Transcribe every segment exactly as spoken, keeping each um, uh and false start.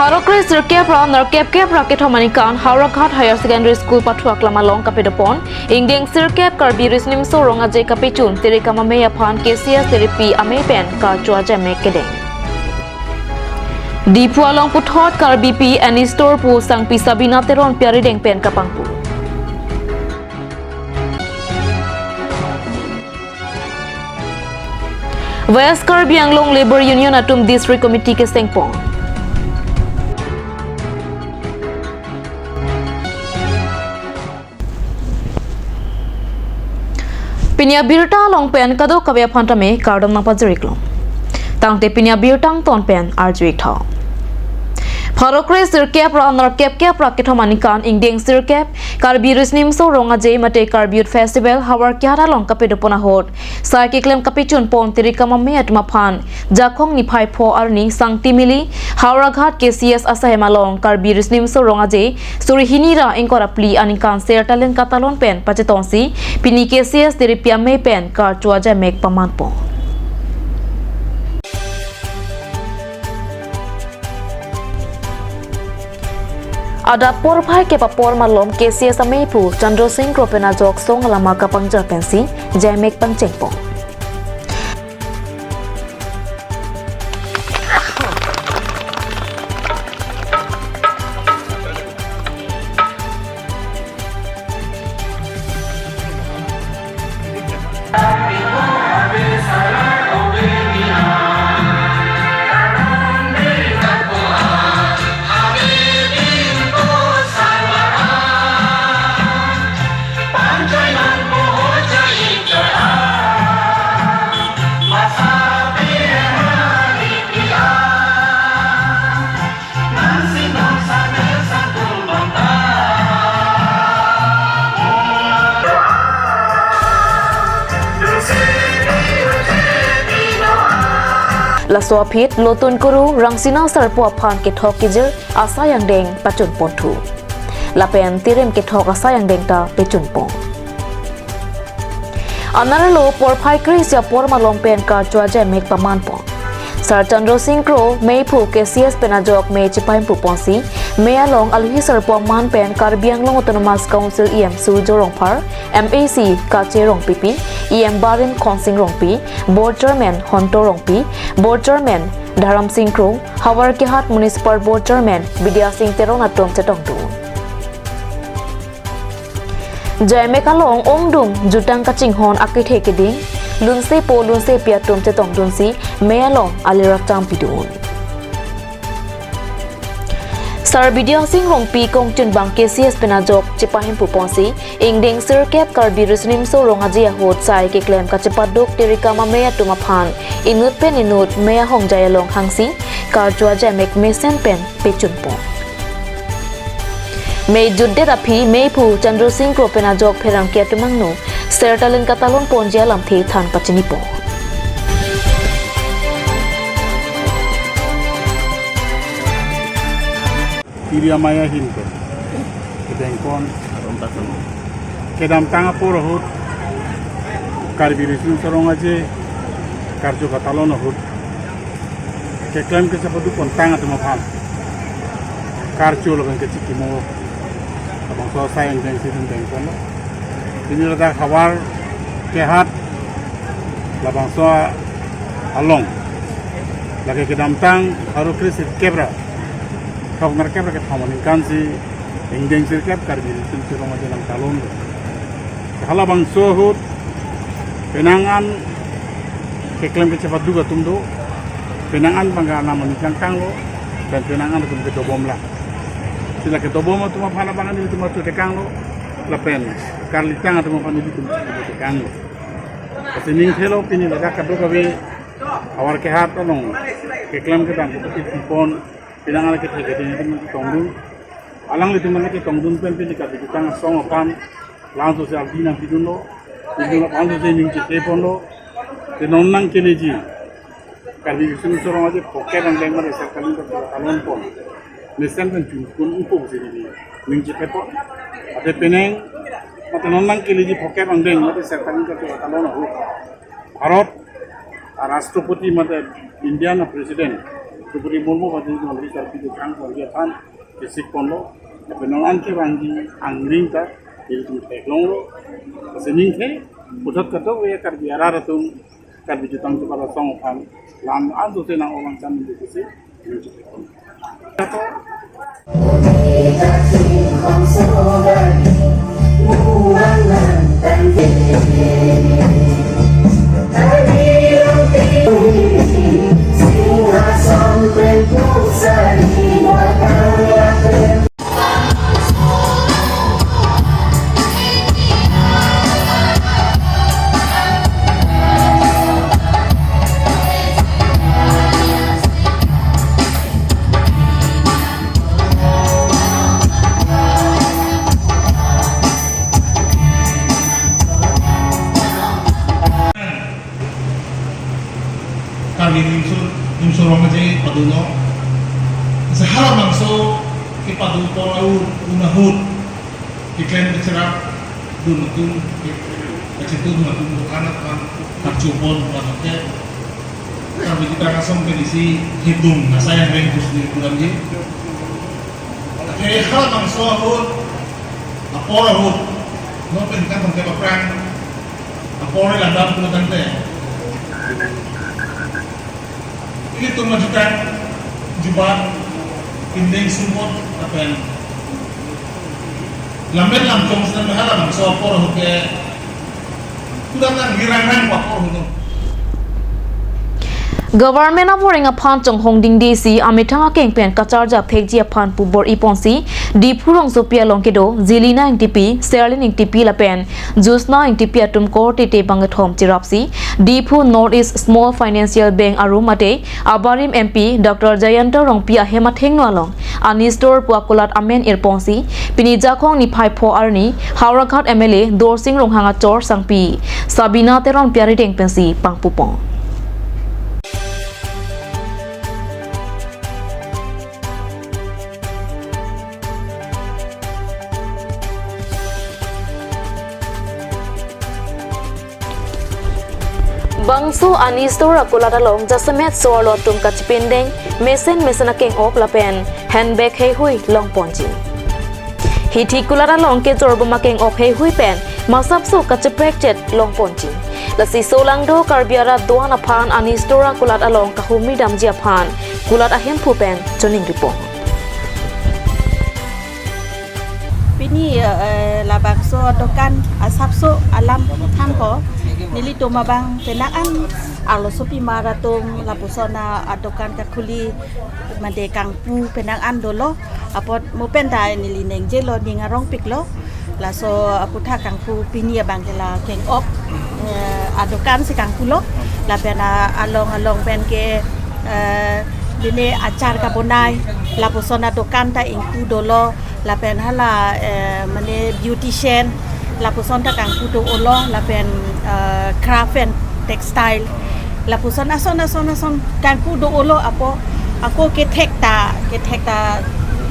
Pharo kre sirkep ra nerkep kep ra kethom aningkan Howraghat Higher Secondary School pathu aklam along kapedopon ingdeng sirkep Karbi Riso-Nimso Rong Aje kapechun Tiri Kamame aphan K C S Tiripi amei pen karcho ajemek kedeng. Diphu along puthot Karbipi N E Store pu sangpi Sabina Teronpi arideng pen kapangpu. West Karbi Anglong Labour Union atum District Committee kesengpon. Pini abirta along pen kadokave aphan tame kardom nangpajir-iklong. Tangte pini abirta angton pen arju-ik tha. Pharo kre sirkep ra nerkep kep ra kethom aningkan ingdeng sirkep Karbi Riso-Nimso Rong Aje mate Karbi Youth Festival Howraghat along kapedopon ahut sai keklem kapechunpon Tiri Kamame atum aphan Jakhong niphai pho arni Sangti Mili Howraghat K C S asaihem along Karbi Riso-Nimso Rong Aje suri hini ra ingkoi ra phli aningkan Ser Taleng Katalon pen pachetongsi pini K C S Tiripi amei pen karcho ajemek pamanpon. Adap porphai kep apor malom K C S ameiphu Chandra Sing Kro pen ajok song alama kapangjar pensi ajemek pangchengpon. Laso aphi Lotun Kuru Rangsina Sarpo aphan kethok kejir asai angdeng pachunponthu. Lapen Tirim kethok asai angdeng ta pechunpon. Anerlo porphai kre-isi apor malom pen karcho ajemek pamanpon. Sar Chandra Sing Kro, meiphu K C S pen ajok mei chepahemphuponsi, mei along aluhi sarpo aman pen Karbi Anglong Autonomous Council E M Surjya Rongphar, M A C Kache Rongpipi, E M Barim Khonsing Rongpi, Board Chairman Honto Rongpi, Board Chairman Dharam Sing Kro, Howraghat Municipal Board Chairman Bidya Sing Teron atum chetongdun. Ajemek along ongdung jutang kachinghon akethe keding, lunsepo lunsepi atum chetongdunsi mei along alirap cham pidun. Sar Bidya Sing Rongpi kongchunbang K C S pen ajok chepahemphuponsi, ingdeng sirkep Karbi Riso-Nimso Rong Aje ahut sai keklem kachepaduk Tiri Kamame atum aphan inut pen inut mei ahongjai along hangsi karcho ajemek mesen pen pechunpon. Mei jutdet aphi meiphu Chandra Sing Kro pen ajok pherangke atum angno Ser Taleng Katalon ponji alamthe than pachinipon. Tiri amei ahin pen kedengpon. Kedamtang apor ahut Karbi Riso-Nimso Rong Aje karcho katalon ahut keklem kechepaduk pontang atum aphan karcho lapen kechikimo labangso asai angdeng si dengponlo. Pini ladak Howraghat labangso along lake kedamtang pharo kre sirkep ra kethom nerkep ra kethom aningkansi ingdeng sirkep Karbi Riso-Nimso Rong Aje nangtalonlo. Halabangso ahut penang an keklem kechepaduk atum do, penang an bang anam ani kangkanglo, pen penang an atum kedobomlang. Si la kedobom atum aphan abang ani atum atum tekanglo, lapen karlitang atum aphan atum tekanglo. Lasi ning thelo pini ladak kadokave Howraghat along keklem kedam kepati pipon, penang an kethe kethe atum tongdun. Alanglitum an ketongdun pen pini kati kitang asong aphan, langsose abdi nangpidunlo, pidunlo langsose ning chetheponlo. Te non nangkeleji Karbi Riso-Nimso Rong Aje phokep angdeng mate Ser Taleng Katalonpon, mesen pen chunpon upo pusi neli ning chethepon. Ate penang mate non nangkeleji phokep angdeng mate Ser Taleng Katalon ahut Bharat a Rashtrapati mate Indian a President Drupadi Murmu badi nolhi Karbi Dukang Karbi aphan kesik ponlo. Tapi non an ke bangji angring ta, ilitum theklonglo. Kasi ningthe, puthot katok ya Karbi arat atum, Karbi jutang tu para song aphan, lam an tu se nang orang chan tu se, ini cukup. Karbi Nimso, Nimso Rong aje padulo. Sehala bangso kepadu apor ahut, un ahut, keklem kecherap dun atum, ke-, kachetun atum, dokan atum, kachupon, dokan atum. Karbi kita kasong penisi hitung, nasa yang reng kusni kurang ji. He hal bangso ahut, apor ahut, no pen kan tangte paprang, apor ladam pulo tangte. Ilitum majukan, jubat, indeng sumot, apen. Lamen lam tong sedang hala bangso apor ahut ke, kuda nang hirang nang apor ahut no. Government avoreng aphan chonghong dingde si amethang akeng pen kacharjap thekji aphan pu bor-i ponsi Diphu rongsopi along kedo Zelina Engtipi, Serlin Engtipi lapen Josna Engtipi atum korte te bangkethom cherapsi Diphu North East Small Financial Bank arum ate abarim M P Doctor Jayanta Rongpi ahem athengno along Ani Store pu akulat amen irponsi pini Jakhong niphai pho arni Howraghat M L A Dorsing Ronghang achor sangpi Sabina Teronpi arideng pensi pangpupon. Bangso Ani Store akulat along jasemet so-arlo atum kachepindeng mesen mesen akeng-ok lapen handbag heihui longponji. Hithi kulat along kejor bom akeng-ok heihui pen masapso kacheprekchet longponji. Lasi solangdo Karbi arat do-an aphan Ani Store akulat along kahumri damji aphan kulat ahemphu pen choningri pon. Pini, eh, labangso dokan asapso alam thanpo, nelitum abang penang an arlosopi mar atum lapuson adokan kakhuli mande kangpu penang an dolo, apot mo pen ta neli ningjelo, ning arongpiklo. Laso aputhak kangpu pini abang ke la keng-ok, eh, adokan si kangpulo. Lapen a-, along along pen ke, eh, bine achar kabonai, lapuson adokan ta ingpu dolo. Lapen hala, eh, mane beautician, lapuson ta kangpu do-olo, lapen, eh, craft and textile, lapuson ason ason ason kangpu do-olo, apo ako kethek ta, kethek ta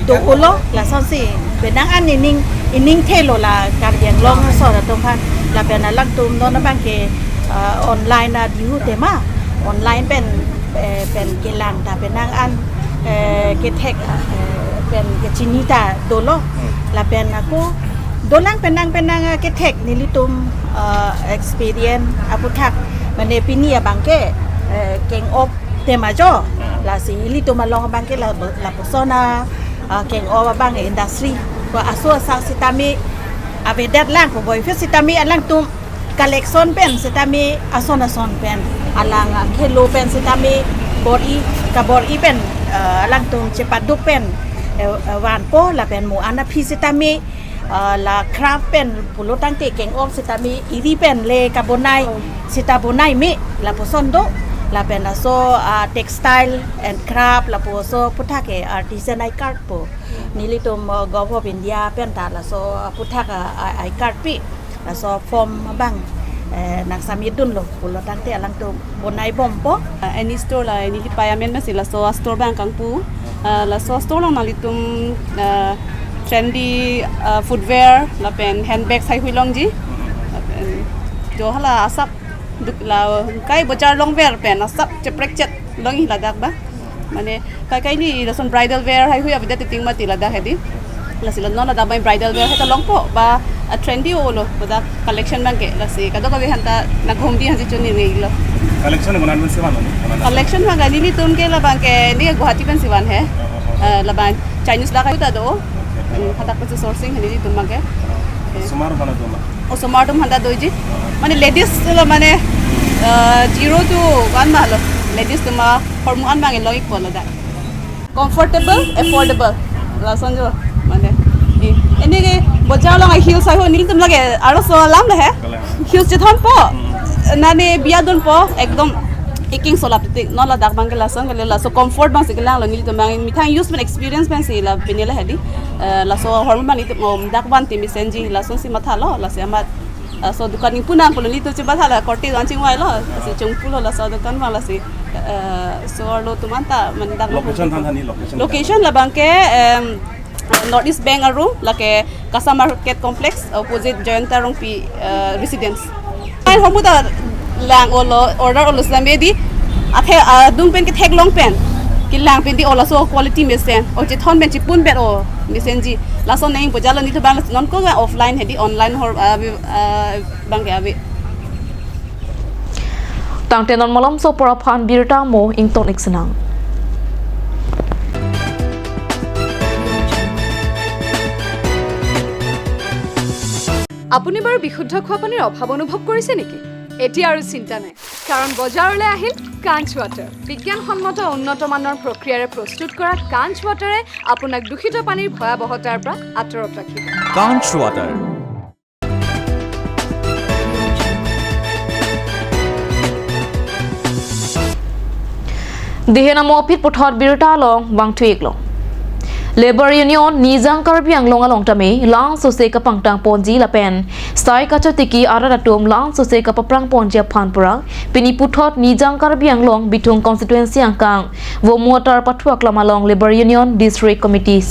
do-olo, lasonsi penang an ining, iningthelo la Karbi Anglong asor atum aphan. Lapen alangtum non abang ke, eh, online adihu tema, online pen, eh, pen kelang ta penang an, eh, kethek, eh, pen kechini ta dolo. Lapen ako dolang penang penang, eh, kethek nelitum, eh, experience aputhak mane pini abang ke, eh, keng-ok tema jo. Lasi ilitum along abang ke la, lapuson a, eh, keng-ok abang industry ko aso asak sitame avedet lang ko boy fit sitame alangtum collection pen sitame ason ason pen alang, ah, khelo pen sitame bor-i kabor-i pen, eh, alangtum chepaduk pen, eh, eh, vanpo lapen mo-an aphi sitame, eh, la craft pen pulo tangte keng-ok sitame iri pen le kabonai sita bonai me lapuson do. Lapen laso, ah, textile and craft lapuson aputhak ke artisan I card po. Nelitum, eh, Govt. Of India pen ta laso aputhak, ah, I card pi. Laso form abang, eh, nang submit dunlo pulo tangte alangtum bonai bompo. Eh, Ani Store la, eh, neli payment masi laso a-store abang kangpu. Eh, laso a-store along nanglitum, eh, trendy, eh, footwear lapen handbag heihui longji. Lapen jo hala asap duk la kai bojar longver pen asap cheprekchet longji ladak ba. Mane, kai kai ni lason bridal wear haihui avedet titing mati ladak hedi. Lasi la non ladak abang bridal wear hai ta longpo ba, ah, trendy olo, ladak collection abangke, lasi kadokave aphanta nang home di hansi chun ni lo. Collection ko non pensi vanlo ni? Ko non? Collection abangke nelitum ke labangke, ne Guwahati pensi van he. Oh, oh, oh. Eh, labang Chinese dak hai ta do. Okay. Hmm, hadak pensi sourcing he nelitum abangke. Oh. Okay. Osomar aphanta do ma? Osomar atum aphanta doji. Oh. Mane ladies lo mane, eh, zero to one ma lo. Ladies atum ahormu an abang lo ik po ladak. Comfortable, affordable. Lason jo, mane. Eh, ini ke bojar along heels aho, nelitum lake arloso alam lo he. Kalang. Heels chethonpo. Hmm. Nane biya dunpo, ekdom iking solap titik. Non ladak abangke lason, kali laso comfort abangsi kelang lo nelitum abang. Methang use pen experience pensi la pini la hedi. Eh, laso ahormu abang nelitum, oh, dak abang ti mesenji, lasonsi mathalo, lasi amat, eh, laso dukan ingpu nang pulo nelitum chematha la, korte an chingvai lo, lasi chingpu lo laso dukan abang lasi. Eh, so arlo atum anta mane dak lo. Location than thani, location. Location labangke, em, North East Bank arlo, lake Kasa Market Complex, opposite Jayanta Rongpi, eh, Residence. Ai hormu ta lang olo, order olo same di, athe, ah, dung pen ketheklong pen, kelang pen di olo, laso quality mesen, o chethon pen chipun pen o mesenji. Lason neng bojar lo nelitum abang non ko offline hedi, online hor, ah, ah, abangke ave. Tangte non malomso apor aphan birta mo ington ik sinang. আপুনি বাৰু বিশুদ্ধ খোৱা পানীৰ অভাৱ অনুভৱ কৰিছে নেকি? এতিয়া আৰু চিন্তা নাই, কাৰণ বজাৰলৈ আহিল কাঞ্চ ৱাটাৰ। বিজ্ঞানসন্মত উন্নত মানৰ প্ৰক্ৰিয়াৰে প্ৰস্তুত কৰা কাঞ্চ ৱাটাৰে আপোনাক দূষিত পানীৰ ভয়াৱহতাৰ পৰা আঁতৰত ৰাখিব। Kanch Water. Dihen amo aphi puthot birta along vangthu-ik lo. Labour Union Nijang Karbi Anglong along tame la-an sose kapangtang ponji lapen sai kachotiki arat atum la-an sose kapaprang ponji aphan pura pini puthot Nijang Karbi Anglong Bithung constituency angkang Vomu atar pathu aklam along Labour Union District Committee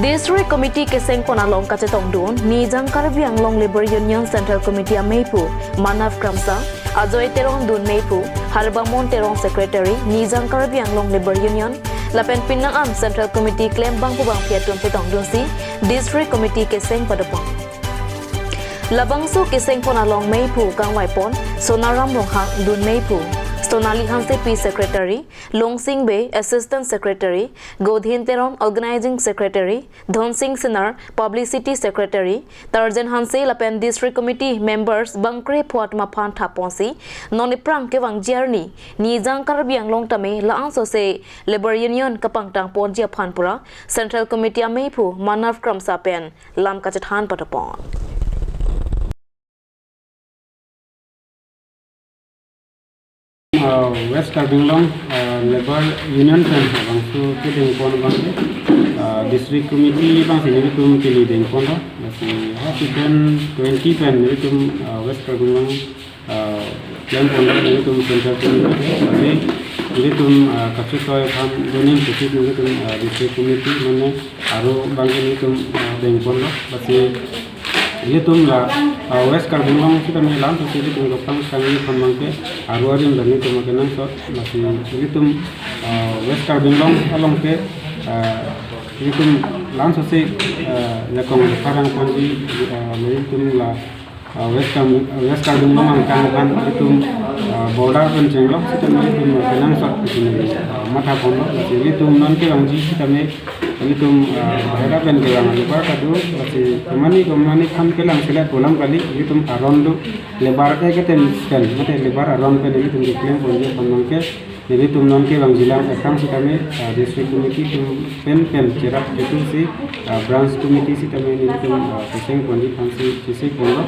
District Committee keseng pon along kachetongdun Nijang Karbi Anglong Labour Union Central Committee ameiphu Manav Kramsa, Ajoy Teron dun meiphu, Harbamon Teron Secretary, Nijang Karbi Anglong Labour Union, lapen penang an Central Committee klembangpo bangphi atum chetongdunsi District Committee keseng padopon. Labangso keseng pon along meiphu kangvaipon, Sonaram Ronghang dun meiphu, Sonali Hansepi Secretary, Longsing Bey, Assistant Secretary, Godhin Teron, Organizing Secretary, Dhonsing Sinar, Publicity Secretary, Tarjan Hanse lapen District Committee members bangkre pho atum aphan thaponsi, non iphrang kevangji arni, Nijang Karbi Anglong tame la-an sose Labour Union kapangtang ponji aphan pura, Central Committee ameiphu Manav Kramsa pen lam kachethan padopon. Uh, West Karbi Anglong, uh, Labour Union pen labangso kedeng pon abang, uh, District Committee abangsi nelitum kili deng ponlo, lasi ha season twenty pen nelitum, uh, West Karbi Anglong, uh, klem ponlo nelitum Central Committee, lasi nelitum, uh, kachesoi aphan joining pusi nelitum, uh, District Committee mane aro abangke nelitum, uh, deng ponlo, lasi ilitum la, ah, West Karbi Anglong sitame la-an sose ilitum kapangtang aphan abangke aro arim la nelitum akenangsot, lasi ilitum, ah, West Karbi Anglong along ke, ah, ilitum la-an sose, ah, jakong parang ponji, ah, ilitum la, ah, West Karbi, West Karbi Anglong angkang aphan ilitum, ah, border pen chenglok sitame ilitum akenangsot ilitum, ah, matha ponlo, lasi ilitum non kevangji sitame ilitum, ah, bahera pen kevang labour ta do, lasi komani komani aphan kelang selet pulang kali, ilitum aron do, labour ek atum pen, mate labour aron pen ilitum keklem ponji aphan abangke, ilitum non kevangjilang ekdam sitame, ah, District Committee atum pen pen cherap chetusi, ah, Branch Committee sitame ilitum, ah, keseng ponji aphansi cheseng ponlo,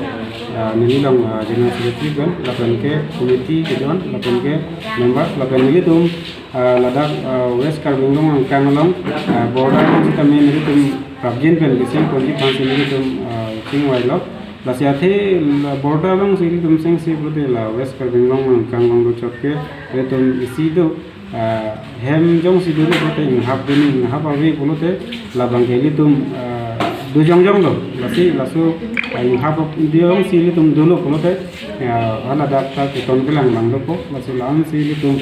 ah, neli along, ah, General Secretary pen, lapen ke committee kedo-an, lapen ke members, lapen ilitum ah, ladak, ah, West Karbi Anglong angkang along, ah, border along sitame nelitum prapjin pen keseng ponji aphansi nelitum, ah, chingvailo. Lasi athe la border alongsi ilitum sengsi pulote la West Karbi Anglong angkang along do chotke ilitum isi do, ah, hem jongsi do pulote inghap do ni inghap ave pulote labangke ilitum, ah, do jongjong lo. Lasi laso, ah, inghap do jongsi ilitum dolo pulote, ah, ladak ta keton kelang lang dopo. Lasi la-ansi ilitum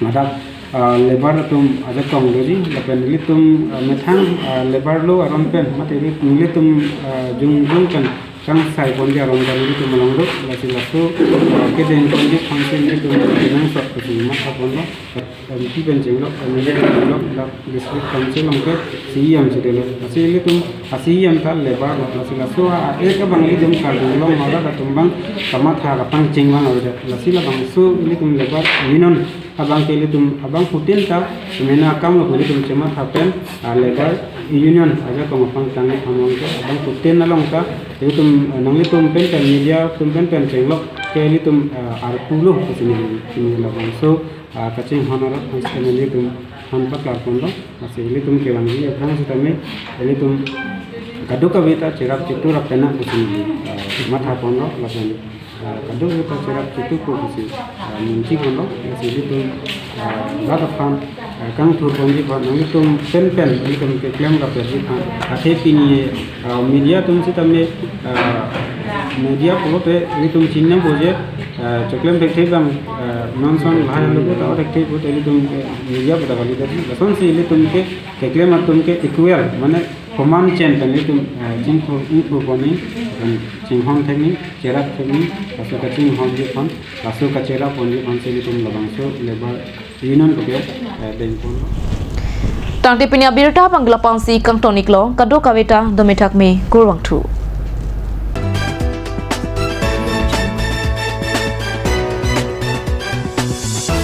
ladak ah, labour atum ajakong doji, lapen ilitum, ah, methang, ah, labour lo aron pen, mate ili-, ilitum, ah, jongjong pen kangsai ponji aron pen ilitum alonglo, lasi laso, ah, kedeng ponji aphansi ilitum kenangsot pusi matha ponlo, M P pen chenglok, M L A pen chenglok, dak district council along ke C E M si dolo. Lasi ilitum a-C E M ta labour lo, lasi laso a-act abang ilitum kardom long ora atum abang kamatha kapangcheng abang avedet. Lasi labangso ilitum labour union abang ke ilitum abangphutin ta mena akam lo pu ilitum chematha pen, ah, labour union ajakong apangtang ni thamong ke abangphutin along ta ilitum, ah, nanglitum pen pen media atum pen pen chenglok ke ilitum, ah, arpu lo pusi neli, neli labangso, ah, kachinghon arat aphansi nelitum han paklar ponlo. Lasi ilitum kevangji aphrang sitame ilitum kadokave ta cherap chetu rap penang pusi neli, ah, matha ponlo, lapen, ah, kadokave ta cherap chetu po pusi, ah, munchi ponlo. Lasi ilitum, ah, rat aphan, ah, kangthur ponji aphan, nanglitum pen pen ilitum keklem rapji aphan, athe pini, ah, media atum sitame, ah, media pulote ilitum chinine boje, ah, choklem thekthe abang, ah, non son lahai lo ta thekthe pulote ilitum ke media pada kali tadi. Lasonsi ilitum ke keklem atum ke equal, mane koman chen pen ilitum, ah, chingthur ingthur pon ni, pen chinghon thek ni, cherap thek ni, laso kachinghonji aphan, laso kacherap ponji aphansi ilitum labangso labour union puke, eh, deng ponlo. Tangte pini abirta abang ke la-ansi kangton-iklo, kadokave ta dome thakme, kurvangthu.